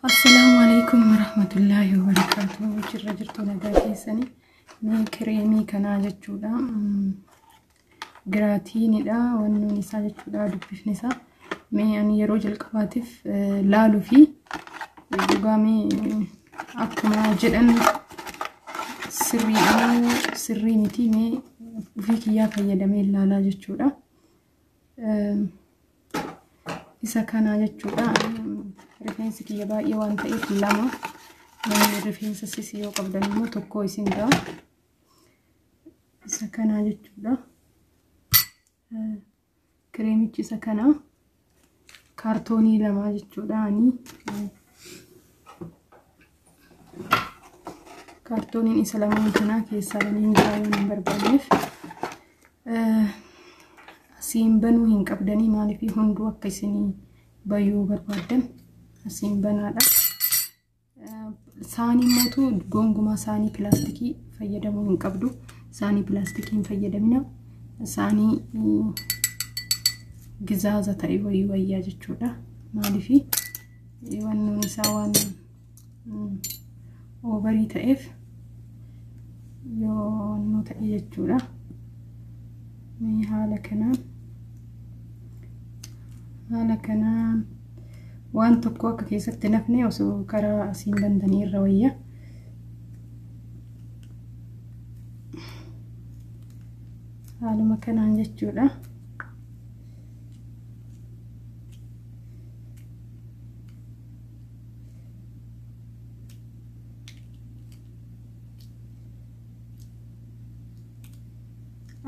Assalaamu alaikum warahmatullaahi wabarakaatuh. Jirra jirtu, nagaa keessanii? Mee kireemii kanaa jechuudha. Giraatiinidha wannoon isaa jechuudha, dubbifni isaa. Mee ani yeroo jalqabaatiif laaluu fi dhugaa mee akkuma jedhan sirriidha sirrii miti, mee ofii kiyyaa fayyadamee ilaalaa jechuudha. Isa kanaa jechuudha. Rifeensi kiyya baay'ee waan ta'eef lama, namni rifeensa sisii yoo qabdan immoo tokko isin ga'a. Isa kanaa jechuudha. Kireemichi isa kanaa kaartoonii lama jechuudha. Ani kaartooniin isa lamaan kanaa keessaa baneen jira waan hin barbaanneef. Asiin banuu hin qabdanii, maaliif hunduu akka isinii bayuu barbaaddan asiin banaadha. Saanii mootu gonkumaa saanii pilaastikii fayyadamuu hin qabdu. Saanii pilaastikii hin fayyadamina. Saanii gizaaza ta'e wayii wayyaa jechuudha. Maaliif wannoon isaa waan oovarii ta'eef yoo wannoo ta'e jechuudha. Haala kanaan, haala kanaan waan tokko akka keessatti nafne osoo karaa asiin bantanii irra wayya. Haaluma kanaan jechuudha.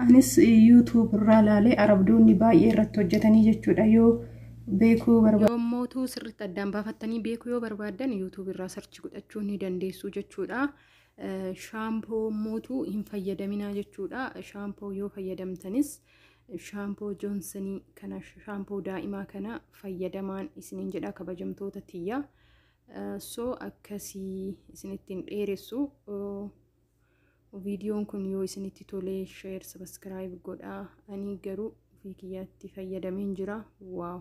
Anis YouTube irraa laalee, arabdoonni baay'ee irratti hojjetanii jechuudha. Yoo beekuu barbaadu. Yommootu sirriitti addaan baafattanii beekuu yoo barbaaddan YouTube irraa search godhachuu ni dandeessu jechuudha. Shaampoo mootu hin fayyadaminaa jechuudha. Shaampoo yoo fayyadamtanis shaampoo Joonsonii kana, shaampoo daa'imaa kana fayyadamaan isiniin jedha, kabajamtoota tiyya. So akkasii isinittiin dheeressu. Viidiyoon kun yoo isinitti tolee share, subscribe godhaa. Ani garuu ofii kiyyaatti fayyadameen jira. Wow,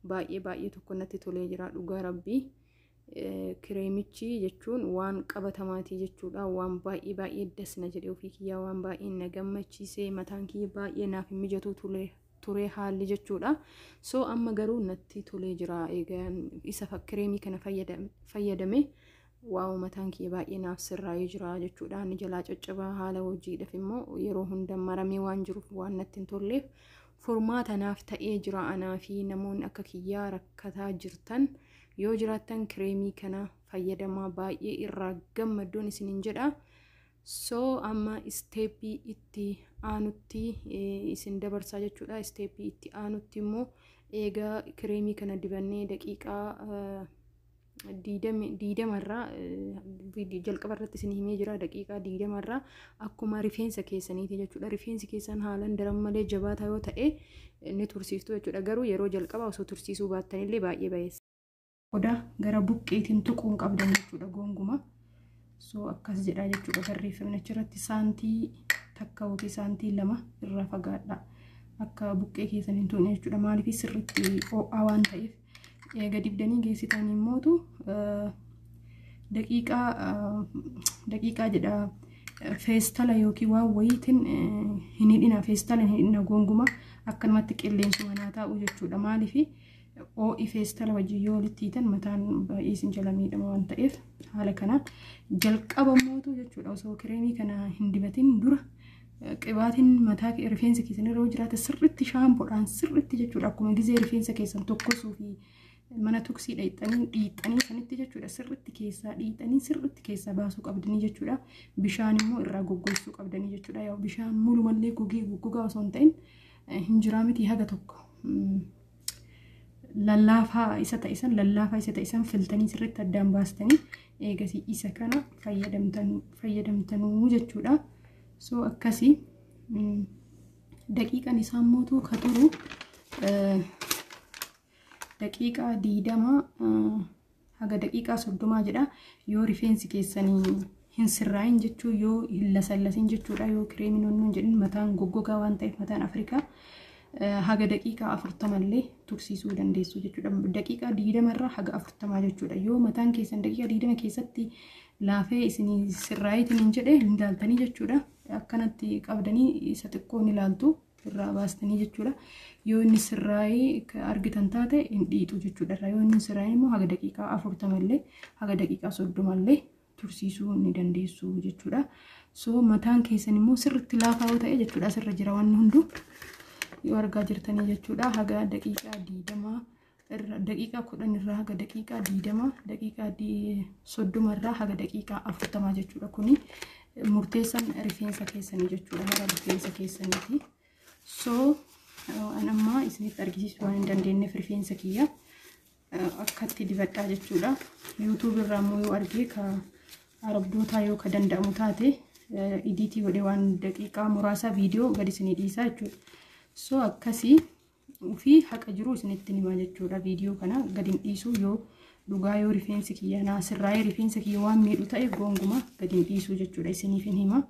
baay'ee baay'ee tokko natti tolee jira, dhugaa rabbii. Kireemichi jechuun waan qabatamaatii jechuudha. Waan baay'ee baay'ee dasna jedhe ofii kiyyaa, waan baay'ee na gammachiise. Mataan kiyya baay'ee naaf hin mijatu ture haalli jechuudha. So amma garuu natti tolee jira. Egaa isa kireemii kana fayyadame, wow, mataan kiyya baay'ee naaf sirraa'ee jira jechuudha. Inni jalaa caccabaa, haala hojiidhaaf immoo yeroo hunda maramee waan jiruuf waan natti hin tolleef furmaata naaf ta'ee jira. Anaa fi namoonni akka kiyyaa rakkataa jirtan yoo jiraattan kireemii kana fayyadamaa, baay'ee irraa gammaddoon isiniin jedha. So amma isteeppii itti aanutti isin dabarsaa jechuudha. Isteeppii itti aanutti immoo eegaa kireemii kana dibannee daqiiqaa 20rraa, jalqaba irratti isin himee jira, daqiiqaa 20rraa akkuma rifeensa keessaniiti jechuudha. Rifeensi keessan haalan daran malee jabaataa yoo ta'e ni tursiiftu jechuudha. Garuu yeroo jalqaba osoo tursiisuu baattanillee baay'ee bayeessa. Qodaa gara buqqeetiin tuquun qabdan jechuudha gonguma. So akkas jedha jechuudha barreeffamni achirratti: saantii 1 yookiin saantii 2 irraa fagaadha. Akka buqqee keessan hin tuqne jechuudha. Maaliif sirriitti ho'aa waan ta'eef. Eega dibdanii geessitan immootu daqiiqaa daqiiqaa jedha, feestala yookiin waan wayiitiin hin hidhina, feestala hin hidhina gonguma, akkanumatti qilleensuma naa taa'u jechuudha. Maaliif ho'i feestala wajjin yoo walitti hiitan mataan baay'ee isin jala miidhama waan ta'eef. Haala kanaan jalqaba mootu jechuudha, osoo kireemii kana hin dibatin dura qibaatiin mataa rifeensa keessan irra jiraate sirritti shaampoodhaan sirritti jechuudha, akkuma gizee rifeensa keessan tokkosuu fi mana tuksii dhiixanii dhiixanii sanitti jechuudha, sirritti keessaa dhiixanii sirritti keessaa baasuu qabdanii jechuudha. Bishaan immoo irraa goggogsuu qabdanii jechuudha. Yaa bishaan mulumallee gogee goggogaa osoo hin ta'in hin jiraa miti, haga tokko lallaafaa isa ta'e san, lallaafaa isa ta'e san filtanii sirritti addaan baastanii eegasii isa kana fayyadamtanuu jechuudha. So akkasii daqiiqan isaan mootuu ka turu daqiiqaa 20 haga daqiiqaa 30 jedha. Yoo rifeensi keessanii hin sirraa'in jechuu, yoo hin lasallasin jechuudha, yoo kireemiin onnoon jedhin mataan goggogaa waan ta'eef, mataan Afrikaa Haga daqiiqaa 40 illee tursiisuu dandeessu jechuudha. Daqiiqaa 20 irraa haga 40 jechuudha. Yoo mataan keessan daqiiqaa 20 keessatti laafee isinii sirraayitiin hin jedhe hin ilaaltanii jechuudha. Akkanatti qabdanii isa xiqqoo ni ilaaltu irraa baastanii jechuudha. Yoo inni sirraayee argitan taate hin dhiixu jechuudha. Yoo inni sirraayee immoo haga daqiiqaa 40 illee, haga daqiiqaa 30 illee tursiisuu ni dandeessu jechuudha. So mataan keessan immoo sirriitti laafaa yoo ta'e jechuudha, asirra jira wanni hunduu yoo argaa jirtanii jechuudha. Haga daqiiqaa 20 irra, daqiiqaa 10 irraa haga daqiiqaa 20, daqiiqaa 30 irraa haga daqiiqaa 40 jechuudha. Kuni murteessan rifeensa keessanii jechuudha. Haga rifeensa keessaniiti. So an amma isinitti argisiisuu waan hin dandeenyeef rifeensa kiyya akkatti dibadhaa jechuudha. YouTube irraa immoo yoo argee ka arabdootaa yoo ka danda'amu taate edit godhee waan daqiiqaa muraasa viidiyoo gadi isinii dhiisaa jechuudha. So akkasii ofii haqa jiru isinitti himaa jechuudha. Viidiyoo kana gadi hin dhiisu yoo dhugaa yoo rifeensi kiyya naa sirraa'ee rifeensa kiyya waan miidhu ta'e gonguma gadi hin dhiisu jechuudha, isiniif hin hima.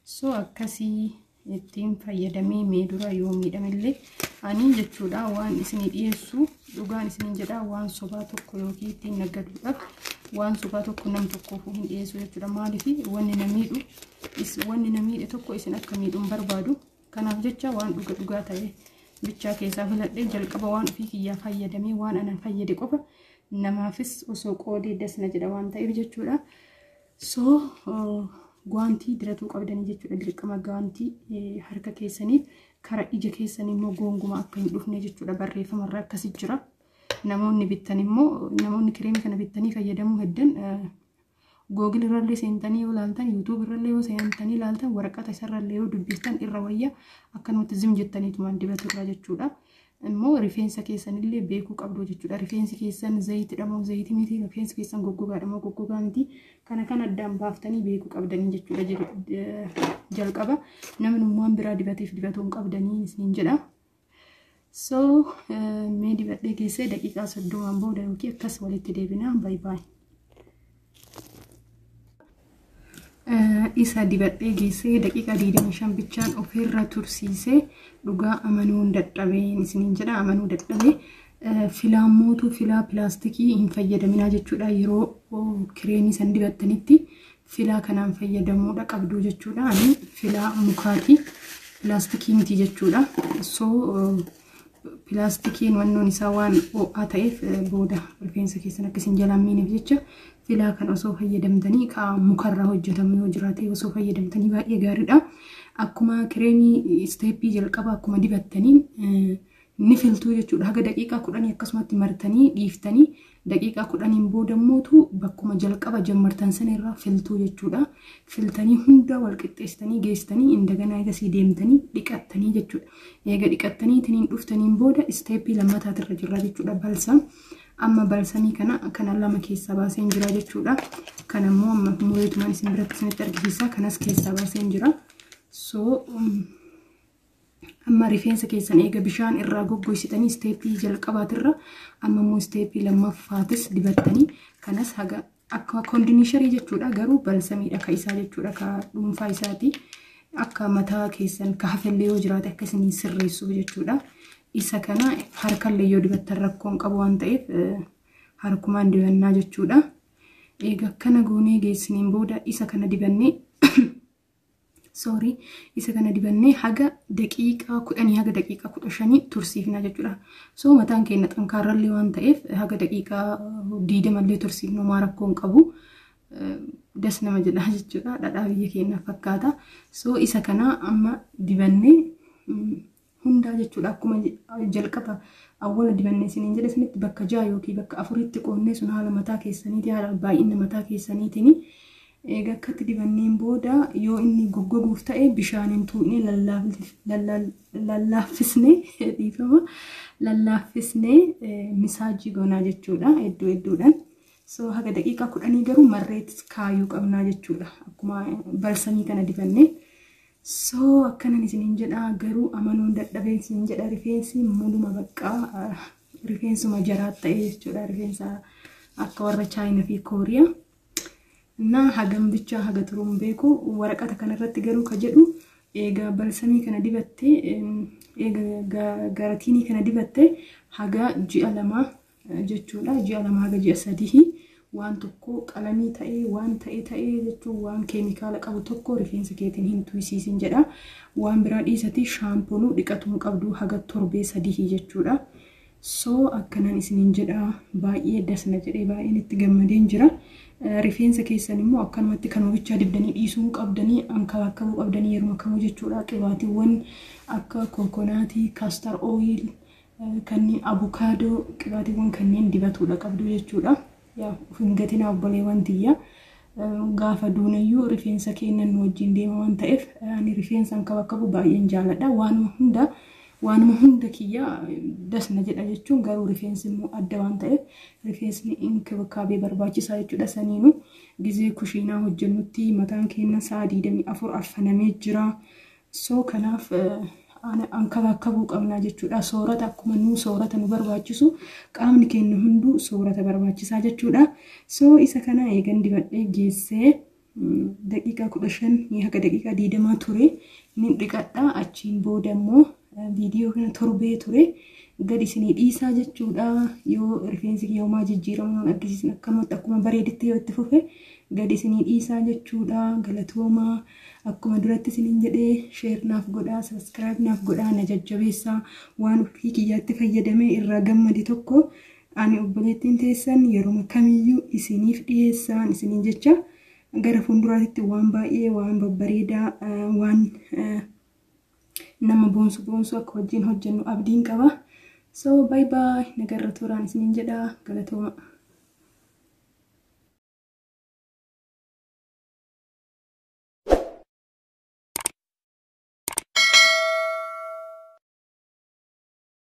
So akkasii ittiin fayyadamee mee dura yoo miidhamillee ani jechuudha waan isinii dhiyeessu dhugaan isiniin jedha. Waan sobaa tokko yookiin ittiin naggaduudhaaf waan sobaa tokko nam tokkoof hin dhiyeessu jechuudha. Maaliif wanni na miidhu, wanni na miidhe tokko isin akka miidhu hin barbaadu. Kanaaf jecha waan dhuga dhugaa ta'e bichaa keessaa filadhee jalqaba waan ofii kiyyaa fayyadamee waan anan fayyade qofa namaafis osoo qoodee dasna jedha waan ta'eef jechuudha. So gwaantii diratuu qabdanii jechuudha. Dirqama gwaantii harka keessaniif kara ija keessanii immoo goonguma akka hin dhufne jechuudha. Barreeffamarra akkasi jira. Namoonni bittan immoo, namoonni kireemii kana bittanii fayyadamuu heddan, Google irrallee seentanii yoo ilaaltan, YouTube irrallee yoo seentanii ilaaltan, waraqata isarrallee yoo dubbiftan irra wayya akkanumatti zim jettaniitumaan dibatu irraa jechuudha. Immoo rifeensa keessanillee beekuu qabdu jechuudha. Rifeensi keessan zayitiidha moo zayitii miti, rifeensi keessan goggogaadha moo goggogaa miti, kana kan addaan baaftanii beekuu qabdanii jechuudha. Jalqaba namnummaan biraa dibateef dibatuu hin qabdanii isiniin jedha. So mee dibadhee geessee daqiiqaa 30n booda yookiin akkas walitti deebina. Bye bye. Isa dibadhee geessee daqiiqaa 25 bichaan ofirra tursiisee dhugaa amanuun dadhabeen isiniin jedha, amanuu dadhabee. Filaan mootuu filaa pilaastikii hin fayyadaminaa jechuudha. Yeroo kireemii san dibattanitti filaa kanaan fayyadamuudha qabdu jechuudha. Ani filaa mukaati, pilaastikii miti jechuudha. So pilaastikiin wannoon isaa waan ho'aa ta'eef booda rifeensa keessan akka isin jalaan miineef jecha filaa kan osoo fayyadamtanii, ka mukarraa hojjetamu yoo jiraate osoo fayyadamtanii baay'ee gaariidha. Akkuma kireemii step jalqaba akkuma dibattaniin ni filtuu jechuudha. Haga daqiiqaa 10 akkasumatti martanii dhiiftanii daqiiqaa 10n booda mootu bakkuma jalqaba jammartan sana irraa filtuu jechuudha. Filtanii hunda wal qixxeessitanii geessitanii indaganaa eegasii deemtanii dhiqattanii jechuudha. Eega dhiqattanii tiniin dhuftaniin booda step lammataatirra jirra jechuudha. Balsam. Amma balsamii kana lama keessaa baaseen jira jechuudha. Kana immoo amma mureetumaan isin biratti isinitti argisiisa. Kanas keessaa baaseen jira. So amma rifeensa keessan eega bishaan irraa goggoysitanii step jalqabaatirra amma immoo step lammaffaatis dibattanii kanas haga akka conditioner jechuudha, garuu balsamiidha ka isaa jechuudha, ka dhuunfaa isaati, akka mataa keessan ka hafellee yoo jiraate akka isinii sirreessuuf jechuudha. Isa kana harkallee yoo dibattan rakkoon qabu waan ta'eef harkumaan dibannaa jechuudha. Eega akkana goonee geessiniin booda isa kana dibannee, sorry, isa kana dibannee haga daqiiqaa 10 haga daqiiqaa 15 tursiifna jechuudha. So mataan keenya xankaarrallee waan ta'eef haga daqiiqaa 20llee tursiifnu maa rakkoon qabu. Das nama jedha jechuudha. Dhadhaa biyya keenya fakkaata. So isa kana amma dibannee hundaa jechuudha. Akkuma jalqaba awwala dibannee isiniin jedhe isinitti bakka ja'a yookiin bakka afuritti qoonnee sun haala mataa keessaniiti, haala baay'ina mataa keessaniitiin. Egaa akkatti dibanneen booda yoo inni goggoguuf ta'e bishaaniin tuu'nee lallaaffisnee, dhiifama, lallaaffisnee massage goonaa jechuudha iddoo iddoodhaan. So haga daqiiqaa 10 garuu marreet kaayuu qabnaa jechuudha akkuma balsamii kana dibannee. So akkanan isiniin jedha, garuu amanuun dadhabeen isiniin jedha. Rifeensi muluma baqqaa rifeensuma jaraa ta'e jechuudha, rifeensa akka warra Chaayinaa fi Kooriyaa. Na hagam bichaa haga turuun beeku waraqata kanarratti garuu ka jedhu Egaa balsamii kana dibattee, egaa garatiinii kana dibattee haga ji'a 2 jechuudha. Ji'a 2 haga ji'a 3 waan tokko qalamii ta'ee waan ta'e ta'ee jechuun waan keemikaala qabu tokko rifeensa keetiin hin tuysiisin jedha. Waan biraa dhiisati shaampoonuu dhiqatuu hin qabdu haga torbee 3 jechuudha. So akkanaan isiniin jedha, baay'ee dasna jedhee baay'een itti gammadeen jira. Rifeensa keessan immoo akkanumatti kanuma bichaa dibdanii dhiisuu hin qabdanii, ankabaakabuu qabdanii yeroo kamuu jechuudha. Qibaatiiwwan akka coconut, castor oil, kanneen abukaadoo, qibaatiiwwan kanneen dibatuudha qabdu jechuudha. Yaa of hin gatinaa obboleewwan tiyya. Gaafa duunayyuu rifeensa keenya nu wajjin deema waan ta'eef ani rifeensa ankabaakabu baay'een jaaladha. Waanuma hunda kiyya dasna jedha jechuun, garuu rifeensi immoo adda waan ta'eef rifeensni inkibikaabee barbaachisaa jechuudha. Saniinuu gizee kushiinaa hojjennutti mataan keenya sa'a 24 affanamee jira. So kanaaf ankabaakabuu qabnaa jechuudha. Soorata akkuma nuu soorata nu barbaachisu qaamni keenya hunduu soorata barbaachisaa jechuudha. So isa kana eegan dibadhee geessee daqiiqaa 15 haga daqiiqaa 20 ture ni dhiqadha. Achiin booda immoo viidiyoo kana torbee ture gad isinii dhiisaa jechuudha. Yoo rifeensi kiyya homaa jijjiiramuu hin argisiisin, akkanumatti akkuma bareeditti yoo itti fufe gad isinii dhiisaa jechuudha. Galatoomaa. Akkuma duratti isiniin jedhee, share naaf godhaa, subscribe naaf godhaa, na jajjabeessaa. Waan ofii kiyyaatti fayyadamee irraa gammade tokko ani obboleettiin teessan yeroo kamiyyuu isiniif dhiyeessaan isiniin jecha. Gara fuulduraatti waan baay'ee, waan babbareedaa, waan nama boonsu boonsu akka wajjin hojjennu abdiin qaba. So bye bye, nagarra turaan isiniin jedha, galatooma.